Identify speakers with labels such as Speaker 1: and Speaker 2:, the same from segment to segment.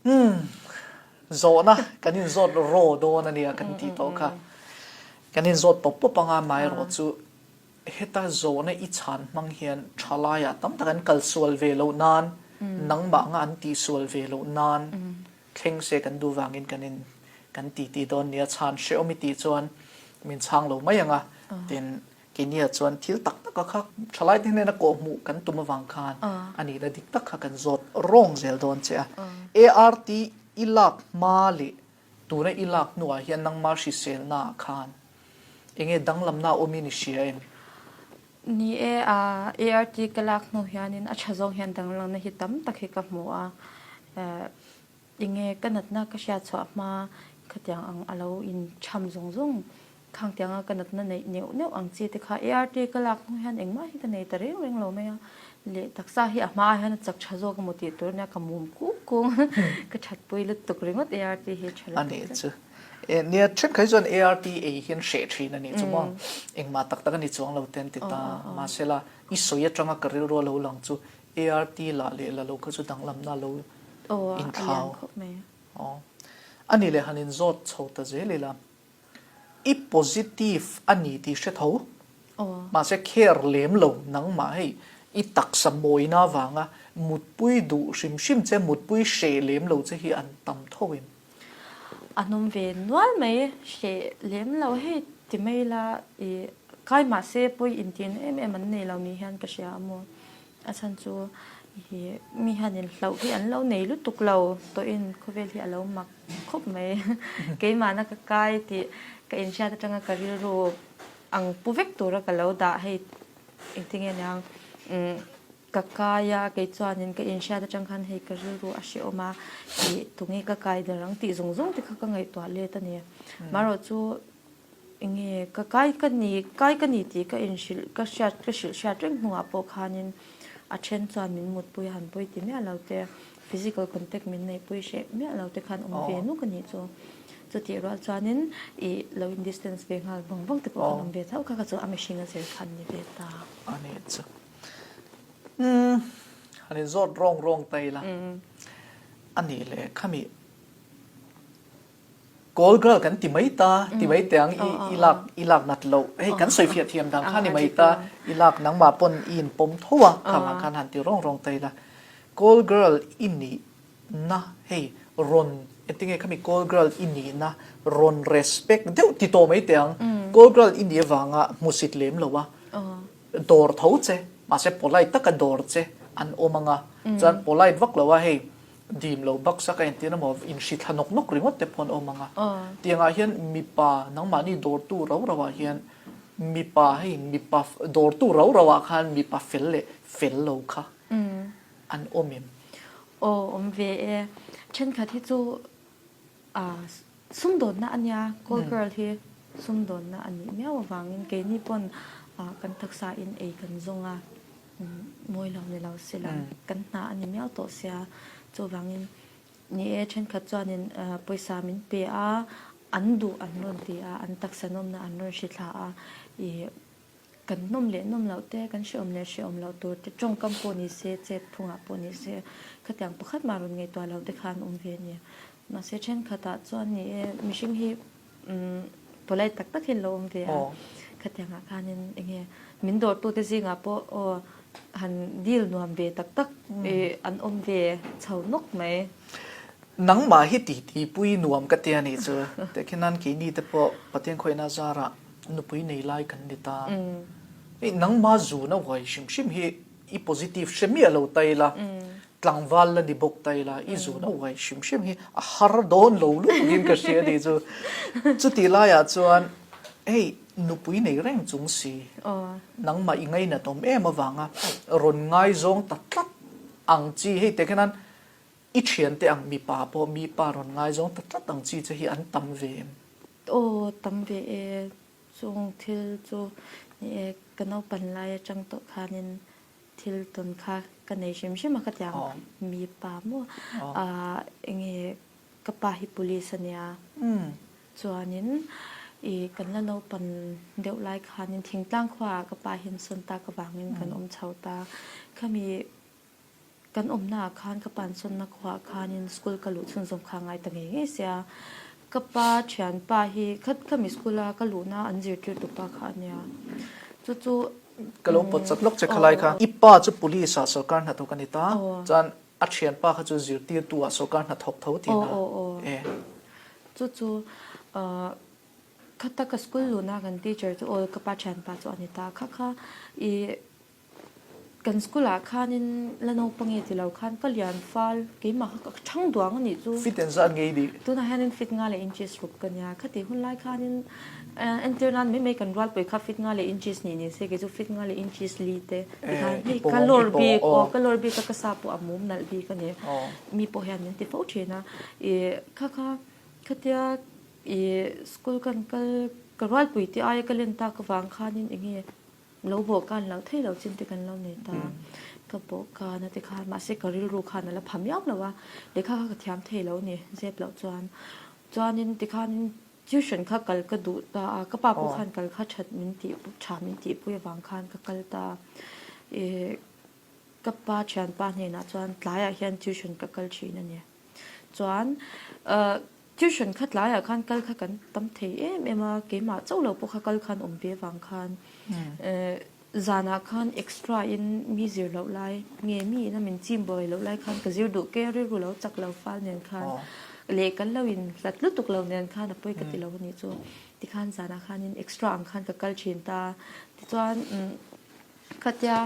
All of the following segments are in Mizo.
Speaker 1: Umm, zawhna kan inzawt raw dawn a nia kan tih tawh kha. Kan inzawt pawp pawp anga amaherawh chu heta zawhna i chhan hmang hian thalaiah tam tak an kal sual ve loh nan, nangmah anga an tih sual ve loh nan thleng se kan duh vangin kan in kan titi dawn nia chhan hrehawm i tih chuan min chhang lo mai anga tin Keinia chuan thil tak tak a kha thalaite hnena kawhhmuh kan tum avang khan a nihna dik tak kha kan zawt rawng zel dawn che a. ART i lak hma leh tuna i lak hnuah hian nangma hriselnaah khan enge danglamna a awmin i hria em?
Speaker 2: Ni e, ART ka lak hnu hianin a tha zawng hian danglamna hi tam tak hi ka hmu a. Enge ka natna ka hriat chhuah hma khatiang ang a lo in cham zawng zawng khang tianga ka natna neih neuh neuh ang chi te kha ART ka lak hnu hian engmah hi ka nei ta reng reng lo mai a, leh taksa hi a hma ah hian a chak tha zawk emaw tih tur ania ka mum kuk kung ka that pui lutuk ringawt ART hi tha lutuk
Speaker 1: A nih chu. E nia thenkhat hi chuan ART ei hian hreh thin a nih chu maw engmah tak tak a ni chuang lo te an ti ta mahsela i sawi atanga ka rilru a lo lang chu ART lah leh la lo kha chu danglamna lo inthlau. Aw. A nih leh han inzawt chho ta zel ila, i positive a ni tih hre tho. Mahse care lem lo nangmah hei i taksa mawina avanga mutpui duh hrim hrim che, mutpui hreh lem lo che hi an tam tho em?
Speaker 2: A hnawm ve nual mai, hreh lem lo hei ti mai ila i kai mahse pawi intin em em an nei lo ni hian ka hria a maw. A chhan chu i mi hianin hlauh hi an lo nei lutuk lo tawhin khawvel hi a lo mak khawp mai. Keimahna ka kai tih ka inhriat atanga ka rilru ang pu vek tura ka lo dah hei engtinge niang umm ka kai a kei chuanin ka inhriat atang khan hei ka rilru a hrehawm a ih tunge ka kai der ang tih zawng zawng te kha ka ngaihtuah let a ni. Marawh chu Enge ka kai ka ni, kai ka ni tih ka inhrilh, ka hriat, ka hrilh hriat reng hnungah pawh khanin a then chuan min mutpui a han pawi ti miah lo te, physical contact min neihpui hreh miah lo te khan awm ve nuk a nih chu. Chutih rual chuanin ih lo in distance ve nghal vang vang te pawh khan awm ve tho kha kha chu a mihring a zir khan ni ve ta.
Speaker 1: A nih chu. Umm, han inzawt rawng rawng ta ila. A nih leh khami. Call girl kan ti mai ta, ti mai teh ang i i lak i lak nat loh. Hei kan sawi fiah thiam dan kha ni mai ta, i lak nangmah pawn i inpawm tho a, khang ah khan han ti rawng rawng ta ila. Call girl i nih na hei rawn engtinge khami call girl i nih na rawn respect deuh ti tawh mai teh ang. Call girl i nih avanga hmusit lem lo a, dawr tho che, mahse polite taka dawr che an awm ang a, chuan polite vak lo a hei Dim lo baksa ka entir emaw inhri thla nawk nawk ringawt te pawh an awm ang a. Tiangah hian mipa nangmahni dawrtu rau rauah hian mipa hei mipa dawrtu rau rauah khan mipa fel leh fel lo kha an awm em?
Speaker 2: Aw awm ve e. Thenkhat hi chu sumdawnna a nia, call girl hi sumdawnna a nih miau avangin keini pawn kan taksa in ei kan zawng a. Mawi lo ni lo sila kan hna a ni miau tawh sia chuvangin ni e thenkhat chuanin pawisa min pe a an duh an rawn ti a an taksa nawmna an rawn hri thla a ih kan nawm leh nawm loh te kan hrehawm leh hrehawm loh tur te tawngkam pawh ni se chet phungah pawh ni se khatiang pakhat mah rawn ngaihtuah loh te kha an awm ve a ni mahse thenkhatah chuan ni e mihring hi Umm polite tak tak hi an lo awm ve a, khatiangah khanin eng nge min dawrtute zingah pawh aw han deal nuam ve tak tak ih an awm ve chho nawk mai.
Speaker 1: Nangmah hi titipui nuam ka tia nih chu. Tehkhinan keini te pawh Pathian khawihna zarah nupui nei lai kan ni ta. Hei nangmah zuna uai hrim hrim hi i positive hre miah lo ta ila, Tlangval la ni bawk ta ila, i zun a uai hrim hrim hi a har dawn lo lutukin ka hria ni chu. Chutih laiah chuan hei nupui nei reng chung si, nangmah i ngainat awm em avanga rawn ngaizawng ta tlat ang chi hei teh khian i thiante ang mipa pawh mipa rawn ngaizawng ta tlat ang chi che hi an tam ve em?
Speaker 2: Aw tam ve e, chung thil chu ni e ka naupan lai atang tawh khanin Thil tawn kha ka nei hrim hrim a ka ti ang, mipa maw ah enge ka pa hi police a nia chuanin ih kan la naupan deuh lai khanin thingtlang khuaah ka pa hi an sawn tak avangin kan awm chho ta, khami. Kan awmnaah khan ka pansawnna khuaah khanin school ka luh chhunzawm kha a ngai ta ngei ngei sia. Ka pa thianpa hi kha khami school a ka luhna an zirtirtu pa kha a nia. Chu chu
Speaker 1: Ka lo pawt chat lawk che khalai kha. I pa chu police ah sorkar hnathawk a ni ta. Chuan a thianpa kha chu zirtirtu ah sorkar hnathawk tho tihna e.
Speaker 2: Chu chu khata ka school luhna kan teacher chu aw ka pa thianpa chu a ni ta. Kha kha i Kan school ah khanin la naupang nge ti lo khan ka lian fal keimah kha ka thang duang a nih chu.
Speaker 1: Fit engzat ngei dih?
Speaker 2: Tunah hianin fit nga leh inches ruk ka nia. Khati hun lai khanin entir nan mai mai kan rualpui kha fit nga leh inches nih ni se kei chu fit nga leh inches li te tikhan hei ka lawr bik aw ka lawr bik a ka sa pawh a mum nalh bik a ni. Mi pawh hian min ti fo thin a. Ih kha kha khatia ih school kan kal ka rualpui te aia ka len tak avang khanin enge Lo bawh kan lo thei lo chin te kan lo nei ta. Ka bawh kan a ti khan mahse ka rilru khan a la pha miau lo a, lehkha kha ka thiam thei lo ni zep loh chuan. Chuanin tikhanin tuition kha kal ka duh ta a, ka pa pawh khan kal kha that min tih tha min tihpui avang khan ka kal ta a. Ih ka pa thianpa hnenah chuan tlaiah hian tuition ka kal thin a ni. Chuan Tuition kha tlaiah khan kal kha kan tam thei em em a, keimah chauh lo pawh kha kal khan awm ve avang khan zanah khan extra in mi zir loh lai nge mi ina min chim buai loh lai khan ka zir duh ke rilru lo chak lo fal nen khan leh kan lo in hlat lutuk lo nen khan a pawi ka ti lo a nih chu. Tikhan zanah khanin extra ang khan ka kal thin ta. Tichuan khatia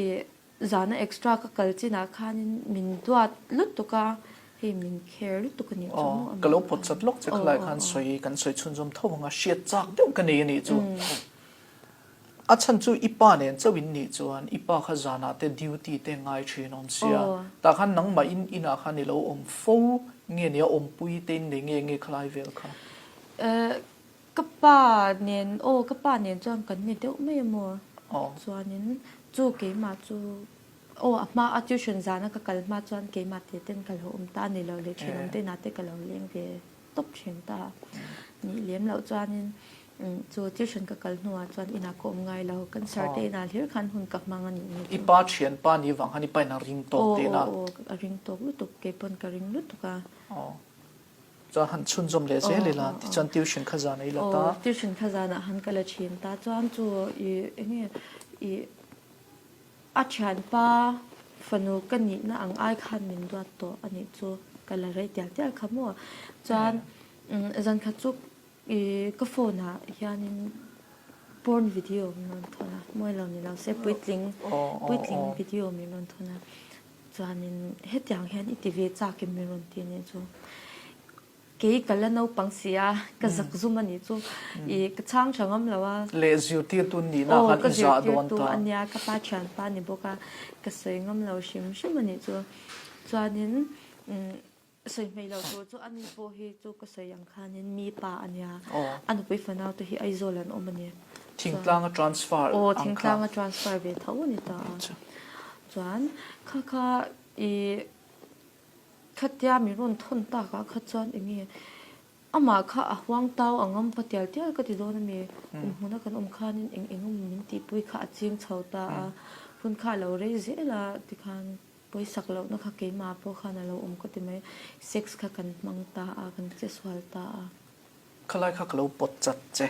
Speaker 2: ih Zana extra ka kal chinah khanin min duat lutuk a, hei min care lutuk a nih chu maw
Speaker 1: Aw, ka lo pawt chat lawk che khalai khan sawi kan sawi chhunzawm tho ang a, hriat chak deuh ka nei a nih chu. A chhan chu i pa nen chauh in nih chuan i pa kha zanah te duty te ngai thin awm sia, tah khan nangmah in inah khan i lo awm fo nge nia awmpui te in nei nge nge khalai vel kha?
Speaker 2: Ka pa nen aw ka pa nen chuan kan ni deuh mai a maw? Chuanin chu keimah chu aw a hma a tuition zana ka kal hma chuan keimah te ten ka lo awm ta a ni lo leh thenawm te inah te ka lo leng ve tawp thin ta. Nih lem loh chuanin chu tuition ka kal hnuah chuan inah ka awm ngai lo kan sir te inah hlir khan hun ka hmang a nih nge chu.
Speaker 1: I pa thian pa ni vang khan i pa in a ring tawk tihna?
Speaker 2: Aw aw aw a ring tawk lutuk keipawn ka ring lutuk a.
Speaker 1: Chuan han chhunzawm leh zel ila tichuan tuition kha zan a ila ta.
Speaker 2: Aw tuition kha zanah han ka la thin ta chuan chu i enge i a thianpa fanu ka nihna ang ai khan min duat tawh a nih chu ka la rei tial tial kha maw chuan zan khat chu i ka phone ah hianin porn video min rawn thawn a mawi lo ni lo se puitling puitling video min rawn thawn a. Chuanin hetiang hian i ti ve chak em min rawn ti a nih chu. Kei ka la naupang si a, ka zak zum a nih chu. I ka chhang tha ngam lo a.
Speaker 1: Leh zirtirtu nihna khan i zah dawn ta.
Speaker 2: Aw ka zirtirtu a nia, ka pa thianpa ni bawk a, ka sawi ngam lo hrim hrim a nih chu. Chuanin Sawi hmei lo tur chu ani pawh hi chu ka sawi ang khanin mi pa a nia, a nupui fanau te hi Aizawl an awm a ni.
Speaker 1: Thingtlanga transfer
Speaker 2: ang kha. Aw thingtlanga transfer ve tho a ni ta a. Chuan kha kha i khatia min rawn thawn takah kha chuan eng nge amah kha a huang tau ang awm pa tial tial ka ti dawn a mi. Kum hmuna kan awm khanin eng eng emaw min tihpui kha a ching chho ta a, hun kha a lo rei zel a tikhan. Pawisak lohna kha keimah pawh khan a lo awm ka ti mai. Sex kha kan hmang ta a, kan che sual ta a.
Speaker 1: Khalai kha ka lo pawt chat che.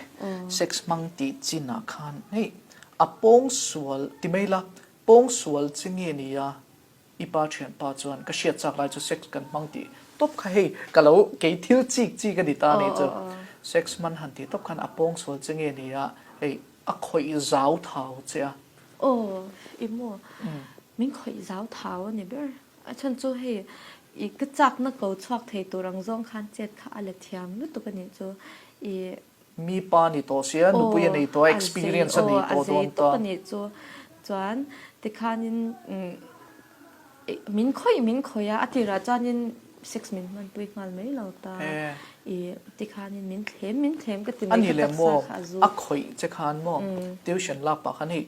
Speaker 1: Sex hmang tih chinah khan hei a pawng sual ti mai la, pawng sual che nge ni a? I pa thianpa chuan ka hriat chak lai chu sex kan hmang tih tawp kha hei ka lo kei thil chik chik a ni ta a nih chu. Sex hman han tih tawp khan a pawng sual che nge ni a? Hei a khawih zau thau che a.
Speaker 2: Aw i maw? Min khawih zau thau a ni ber. A chhan chu hei i ka chakna ko chhuak thei tur ang zawng khan chet kha a la thiam lutuk a nih chu. I.
Speaker 1: Mi pa ni tawh sia, nupui a nei tawh a, experience a nei tawh dawn
Speaker 2: ta. Aw a zei tawp a nih chu. Chuan tikhanin min khawih min khawih a, a tirah chuanin sex min hmanpui nghal mai lo ta. I tikhanin min thlem min thlem ka ti mai ka taksa kha a zu.
Speaker 1: A khawih che khan maw tuition lak pah khan hei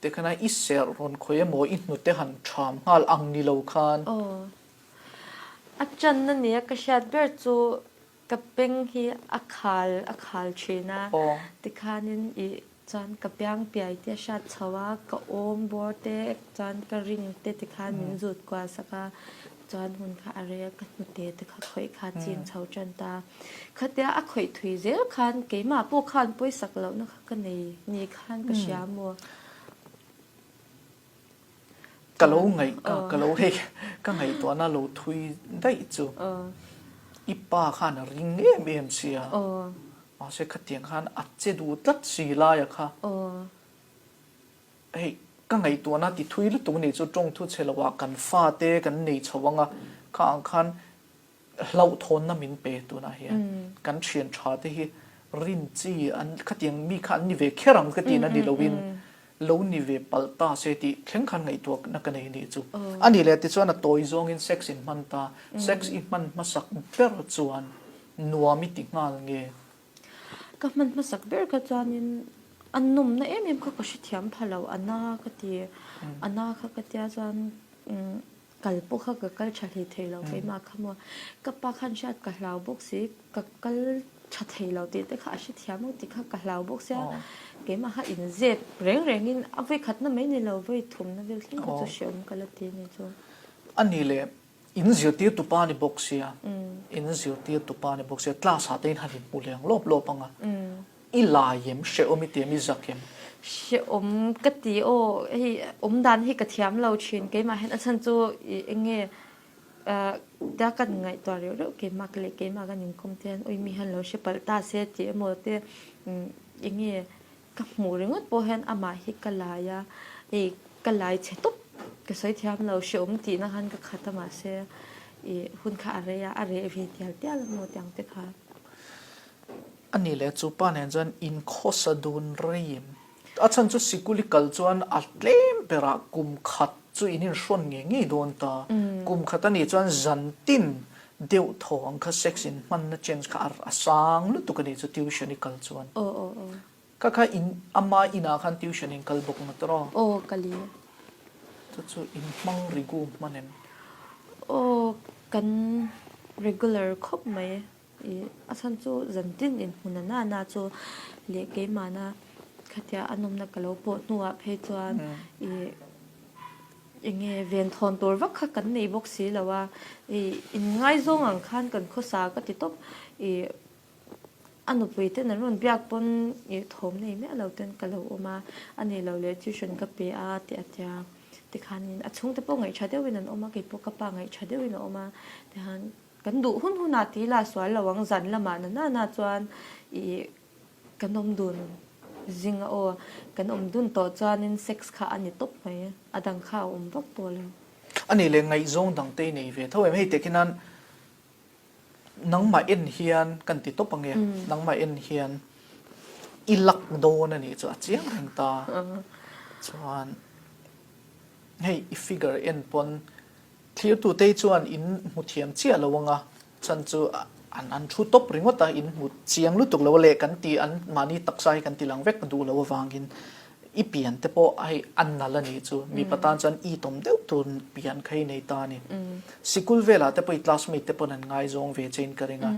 Speaker 1: Tikhan a i serh rawn khawi emaw i hnute han ṭham nghal ang ni lo khan.
Speaker 2: Aw. A channa nia ka hriat ber chu ka beng hi a khal a khal ṭhin a. Tikhanin i. Chuan ka piang piai te a hriat chho a, ka awm bawr te chuan ka ring te tikhan min zut kual sak a, chuan hun kha a rei a, ka hnute te kha khawih kha ching chho tan ta. Khatia a khawih thui zel khan keimah pawh khan pawisak lohna kha ka nei ni khan ka hria maw?
Speaker 1: Ka lo ngaih ka ka lo hei ka ngaihtuahna lo thui daih chu i pa khan a ring em em sia mahse khatiang khan a che duh tlat si laia kha hei ka ngaihtuahna ti thui lutuk nih chu tawng thu chhe loah kan fate kan nei chho anga kha ang khan Hlauhthawnna min pe tunah hian kan thian tha te hi rin chi an khatiang mi kha an ni ve kher ang ka tihna ni loin lo ni ve palh ta se tih thleng khan ngaihtuahna ka nei nih chu. A nih leh tichuan a tawi zawngin sex in hman ta, sex i hman hmasak ber chuan nuam i ti nghal nge?
Speaker 2: Ka hman hmasak ber kha chuanin a nawmna em em kha ka hrethiam pha lo, a na ka ti, a na kha ka tia chuan Kal pawh kha ka kal tha hlei thei lo keimah kha maw. Ka pa khan hriat ka hlau bawk si, ka kal tha thei lo tih te kha a hrethiam ang tih kha ka hlau bawk sia. Keimah kha inzep reng rengin a vawi khatna mai ni lo, vawi thumna vel thleng kha chu hreawm ka la ti a ni chu.
Speaker 1: A ni le, in zirtir tupa ni bawk sia, in zirtir tupa ni bawk sia, class ah te in han inhmu leng lawp lawp ang a. I lai em? Hrehawm i ti em? I zak em?
Speaker 2: Hrehawm ka ti aw, hei awm dan hi ka thiam lo thin keimah hian a chhan chu i eng nge tia kan ngaihtuah reuh reuh keimah leh keimah kan inkawm te hian ui mi hian lo hre palh ta se tih emaw te eng nge ka hmuh ringawt pawh hian amah hi ka lai a, hei ka lai chhe tawp ka sawi thiam lo hrehawm tihna khan ka khat a mahse i hun kha a rei a, a reh ve tial tial emaw tiang te kha.
Speaker 1: A nih leh chu pa nen chuan inkhawsa dun rei em? A chhan chu sikul i kal chuan a tlem berah kum khat chu in inhrawn ngei ngei dawn ta. Kum khat a nih chuan zan tin deuh thaw ang kha sex in hmanna chance kha a sang lutuk a nih chu tuition i kal chuan. Kha kha in ama inah khan tuition in kal bawk ngawt rawh.
Speaker 2: Aw ka li.
Speaker 1: Chu chu in hmang rigu hman em?
Speaker 2: Aw kan regular khawp mai. I a chhan chu zantin inhmun a nana chu leh keimahna khatia a nawmna ka lo pawh hnuah phei chuan i enge venthawn tur vak kha kan nei bawk si lo a, i inngaizawng ang khan kan khawsa ka ti tawp. I a nupui ten an rawn biak pawn i thawm nei miah lo ten ka lo awm a, a nih loh leh tuition ka pe a tih a tia tikhanin a chhungte pawh ngaihṭha deuhin an awm a, keipawh ka pa ngaihṭha deuhin a awm a tikhan Kan duh hun hunah ti la sual lo ang zan lamah na na na chuan ih kan awm dun zing a aw kan awm dun tawh chuanin sex kha a ni tawp mai a dang kha a awm vak tawh lo.
Speaker 1: A nih leh ngaihzawng dang te i nei ve tho em hei teh khian nangmah en hian kan ti tawp ange nangmah en hian i luck dawn a nih chu a chiang reng ta chuan hei i figure en pawn Thirtute chuan in hmu thiam chiah lo anga, chhan chu an an thu tawp ringawt a, in hmu chiang lutuk lo a leh kan ti an mahni taksa hi kan ti lang vek duh lo avangin i pian te pawh hei a nal a nih chu, mipa tan chuan i tawm deuh tur pian kha i nei ta a ni. Sikul velah te pawh i classmate te pawn an ngaizawng ve che in ka ring a,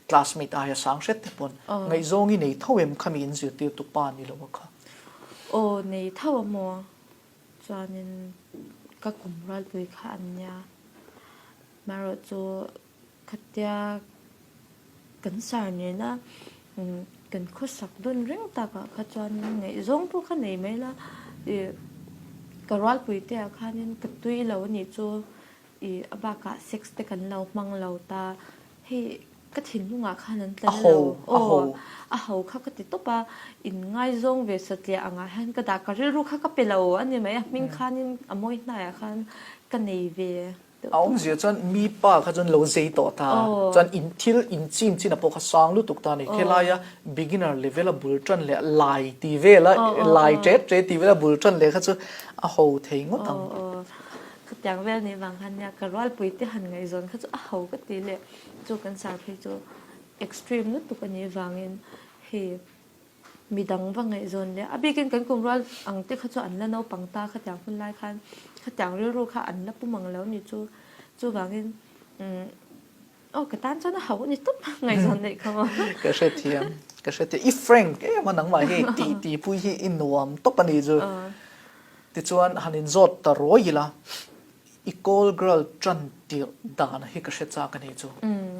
Speaker 1: classmate aia sang hret te pawn ngaihzawng i nei tho em khami in zirtirtu pa ni lo a kha?
Speaker 2: Aw nei tho a maw? Chuanin ka kum rualpui kha an nia. Marawh chu khatia kan sar nena kan khawsak dun reng takah kha chuanin ngaihzawng pawh kha nei mai la ih ka rualpui te ah khanin ka tui lo a nih chu ih a bakah sex te kan lo hmang lo ta hei Ka thinlungah khan an tla na lo. Aw, a ho kha ka ti tawp a, in ngaizawng ve satliah angah hian ka dah, ka rilru kha ka pe lo a ni mai, a hming khanin a mawi hnaiah khan ka nei ve
Speaker 1: deuh tawp. A awmzia chuan mi pa kha chuan lo zei tawh ta, chuan in thil in chim chin a pawh kha sang lutuk ta a ni. Khelaia beginner level a bul tan leh lai ti vela, lai ṭet ṭet ti vela bul tan leh kha chu a ho thei ngawt ang.
Speaker 2: Khatiang vel nih vang khan nia ka rualpui te han ngaihzawn kha chu a ho ka ti leh. Chu kan sar phei chu extreme lutuk a nih vangin hei midang va ngaihzawn leh a bikin kan kum rual ang te kha chu an la naupang ta khatiang hun lai khan khatiang rilru kha an la pu mang lo ni chu chuvangin umm. Aw ka tan chuan a ho a ni tawp ngaihzawn neih kha maw.
Speaker 1: Ka hrethiam ka hrethiam i frank em a nangmah hi tih tihpui hi i nuam tawp a nih chu. Tichuan han inzawt ta ruai ila i call girl tan tirh dan hi ka hre chak a nih chu.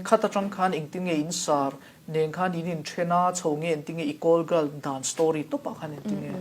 Speaker 1: Khat atang khan engtin nge in sar nen khan in inthen a chho nge engtin nge i call girl dan story tawpah khan engtin nge.